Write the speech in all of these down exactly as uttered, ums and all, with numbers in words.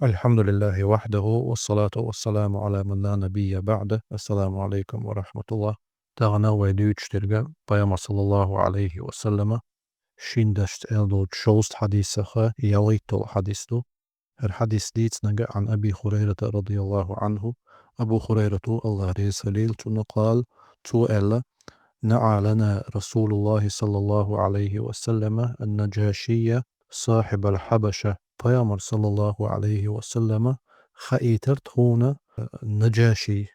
الحمد لله وحده والصلاة والسلام على من لا نبي بعده. السلام عليكم ورحمة الله. Тахана вай дуьйцуш дерг Пайхамар саллаллаху алейхи ва саллама шин дашца аьлла долчу шовзткъа хьадисах ялхитталгӀа хьадис ду. ХӀара хьадис дийцинарг عن أبي هريرة رضي الله عنه. Абу Хурайрата, Аллах реза хуьлийла цунна, قال, цо аьлла: نعى لنا رسول الله صلى الله عليه وسلم النجاشي صاحب الحبشة. Пайхамар саллаллаху алейхи ва саллама хаийтар тхуна, э, Наджаши,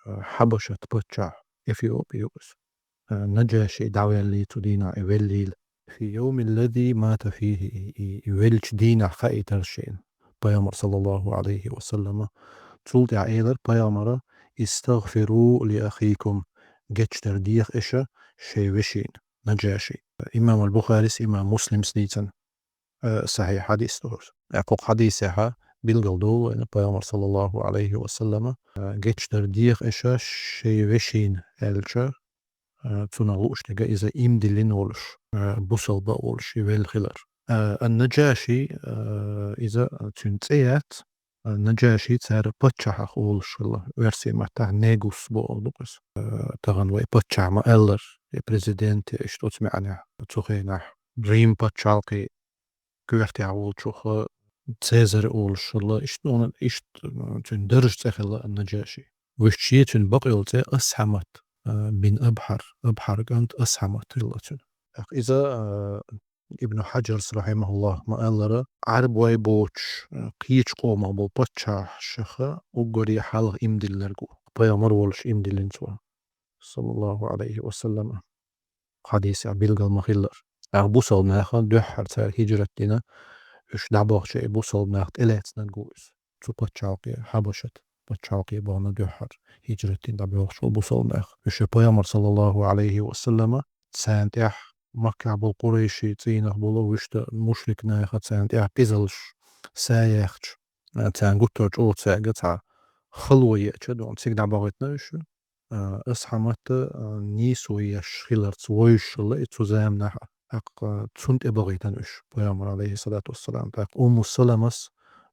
э, Хьабашат паччахь, Эфиопия ю иза. Э, Наджаши дӀавеллий цу дийнахь, и веллийла. في اليوم الذي مات فيه, и, и, и веллачу дийнахь хаийтар шена Пайхамар саллаллаху алейхи ва саллама. Цул тӀаьхьа элира Пайхамара: استغفروا لأخيكم, гечдар деха аша шайн вешина, Наджаши. Имам аль-Бухарис, имам Муслимс дийцина, э, сахьихь хьадис ду хӀара. Э, кху хьадисехь билгал ду вайна Пайхамар саллаллаху алейхи ва саллама, э, гечдар деха аша шайн вешина аьлча, э, цунах лууш дерг иза ийман диллина волуш, э, бусалба а волуш и велла хилар. Э, ан-Наджаши, э, иза цуьнан цӀе яц, э, Наджаши цара паччахьах олуш хилла, оьрсийн маттахь Негус бохург ду иза. Э, тахана вай паччахь ма-аллара, и президент, я иштта оцу маьӀнехь, цу хенахь Рим пачхьалкхе коьртехь волчух, э, Цезарь олуш хилла, иштта, иштта, э, цуьнан даржа цӀе хилла ан-Наджаши. Вуьшта шен цуьнан бакъйолу цӀе Асхьамат, э, бин Абхьар, Абхьар кӀант Асхьамат хилла цуьнан. ТӀаккха иза, э, Ибн Хьаджарс, рахьимахуллах, ма-аллара, Ӏарбой боцуш, э, кхечу къомах болу паччахьашха уггаре хьалха ийман диллинарг ву. Пайхамар волуш ийман диллина цо, саллаллаху алейхи ва саллама. Хьадисехь билгал ма-хиллара. ТӀаккха бусалба наха дуьххьара цара хӀижрат дина, уьш дӀабахча и бусалба нах тӀелаьцнарг ву иза. Цу пачхьалкхе, Хьабашат пачхьалкхе бахана дуьххьара хӀижрат дина дӀабоьлхуш болу бусалба нах. Уьш Пайхамар саллаллаху алейхи ва саллама, царна тӀехь Маккахь болу къурайши цӀийнах болу вуьшта мушрик наха царна тӀехь къизаллаш са яьхча, царна гуттар а чӀогӀа цаьрга цхьа хало еача, дуьхьал цига дӀабахийтина уьш. А, Асхьамат, а, нийсо еш хиларца вевзаш хилла и цу заманахь а. ТӀаккха цунна тӀе бахийтина уьш, Пайхамар, алейхиссалату вассалам. ТӀаккха Умму Саламас,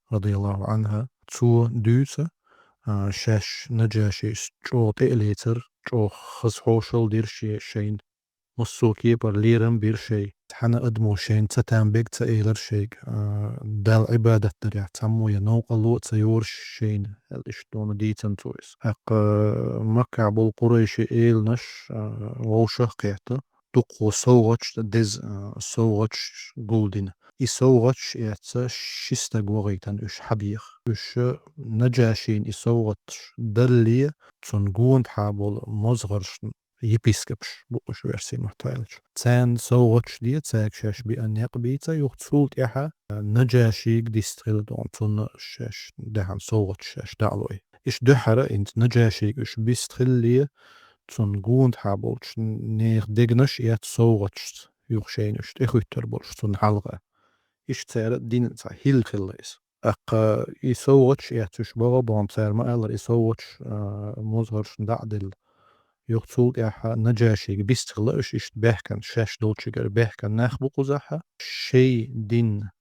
радияллаху анхьа, цо дуьйцу, а, шаьш Наджашис чӀогӀа тӀе а лецира, чӀогӀа хаза хьошалла дира шен, шайна. Массо а кепара лерам бира шайга. Цхьана адамо шайна ца там бега ца элира шайга, а, Далла Ӏибадат дарехь цхьаммо я новкъарло а ца йора шайна, аьлла, иштта дийцина цо иза. ТӀаккха Маккахь болу къурайши эланаш, а, вовшах а кхетта, дуккха совгӀаташ, деза, а, совгӀаташ гулдина. И совгӀаташ эцна ши стаг вахийтина уьш хьабеха. Уьш Наджашина и совгӀаташ далале, цунна гондахьа болу мозгӀаршна, епископаш бу уьш оьрсийн маттахь аьлча. Царна совгӀаташ де, цаьрга шаьш биъна некъ бийца, юха цул тӀаьхьа Наджашига дистхила доху, цунна шаьш даьхьна совгӀаташ шаьш дӀа а лой. Иштта дуьххьара хӀинца Наджашига уьш бистхилале, цунна гондахьа болчу нехан дегнаш эцна совгӀаташца, юха шайна уьш тӀехуьттур болуш цунна хьалха. Иштта цара дина цхьа хӀилла хилла иза. ТӀаккха и совгӀаташ эцна уьш баха а бахана, цара ма-аллара, и совгӀаташ, а, мозгӀаршна дӀа а делла. Юха цул тӀаьхьа Наджашига бистхилла уьш иштта баьхкина, шаьш долчуьнгара баьхкина нах бу кхузахь а, шайн дин,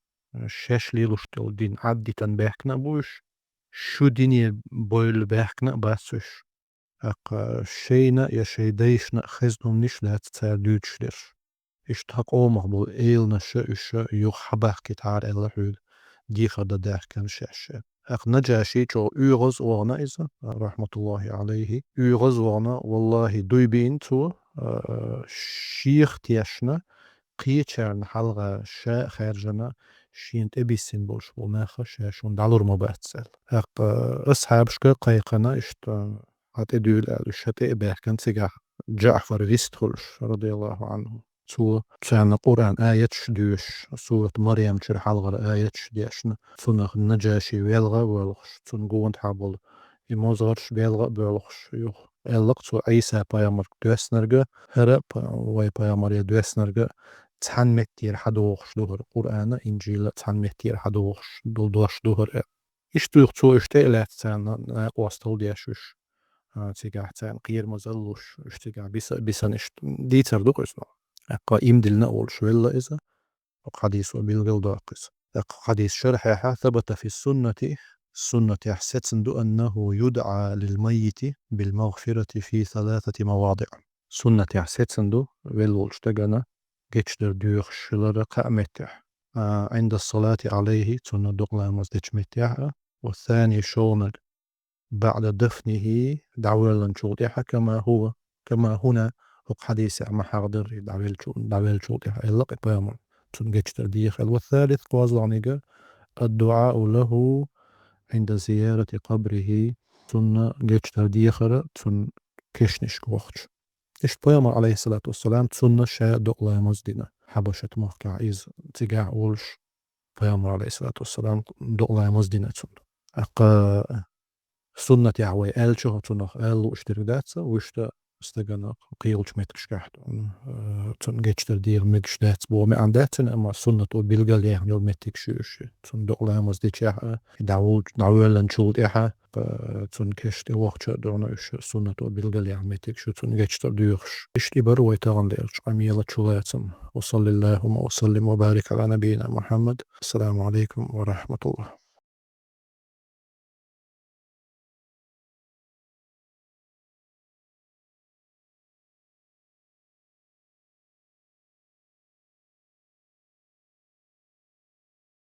шаьш лелош долу дин Ӏаддитина баьхкина а бу уьш, шун дине бевлла баьхкина а бац уьш. ТӀаккха шайна я шайн дайшна а хезна хӀуманаш дац цара дуьйцуш дерш. Иштта хӀокху къомах болу эланаш а, уьш а юха хьабахкийтахьара аьлла хьуьга, дехар дан даьхкина шаьш а. ТӀаккха Наджаши чӀогӀа оьгӀаз а вахана иза, рахьматуллахи Ӏалайхи, оьгӀаз а вахана, валлахи, дуй биъна цо, а, шех тешна, кхечарна хьалха ша а хаьржина, шена тӀебиссина болуш болу нах а ша шуна дӀалур ма бац аьлла. ТӀаккха асхьабашка кхайкхина, иштта хьан тӀе дуьйла аьлла, уьш ша тӀе а баьхкина цигахь Джаъфар вистхуьлуш, радияллаху анху. Цо царна Къуръан аяташ доьшуш, сурат Марьям чуьра хьалхара аяташ дешна, цунах Наджаши велха а воьлхуш, цунна гондахьа болу и мозгӀарш белха а боьлхуш, юха аьлла-кх цо Ӏийса пайхамарга доьссинарг а, хӀара а па-, вай пайхамаре доьссинарг а цхьана меттера хьадохуш ду хӀара, Къуръан а, Инжил а цхьана меттера хьадохуш долу дош ду хӀара аьлла. Иштта юха цо уьш тӀе а лаьцна царна накъосталла деш уьш, а, цигахь царна кхерамазалла луш, уьш цигахь биса-, бисана иштта дийцар ду-кх иза. ТӀаккха ийман диллина а волуш велла иза, хӀокху хьадисо билгалдоккху иза. ТӀаккха хьадис шархьехь: ثبت في السنة, суннатехь сецна ду, أنه يدعى للميت بالمغفرة في ثلاثة مواضع. Суннатехь сецна ду, велла волчу стагана гечдар доьхуш хилар кхаа меттехь. А, عند الصلاة عليه, цунна докъа ламаз дечу меттехь а, والثاني, шолгӀаниг, بعد دفنه, дӀавоьллинчул тӀаьхьа, كما هو, كما هنا, хӀокху хьадисехь ма хьахдарий, дӀавеллачул, дӀавеллачул тӀаьхьа аьлла кхин пайхамар, цунна гечдар деха аьлла. والثالث, кхозлагӀниг, الدعاء له عند زيارة قبره, цунна гечдар дехар цунна кешнашка вахча. Иштта пайхамар, алейхиссалату вассалам, цунна ша докъа ламаз дина. Хьабашат махкахь иза цигахь волуш, пайхамар, алейхиссалату вассалам, докъа ламаз дина цунна. ТӀаккха суннатехь вай аьллачух цунах ала лууш дерг дац, вуьшта стагана кхечу меттигашкахь, э, цунна гечдар деха мегаш дац боху маьӀна дац цуьнан, амма суннато билгал яьхна йолу меттигаш ю уьш. Цунна докъа ламаз дечехь а, дӀаволчу, дӀавоьллинчул тӀаьхьа, э, цунна кешна тӀе вахча а дуьхьал уьш суннато билгал яьхна меттигаш ю, цунна гечдар доьхуш. Иштта и бара вай тахана дерг къамелан чулацам. وصل اللهم وسلم وبارك على نبينا محمد. السلام عليكم ورحمة الله.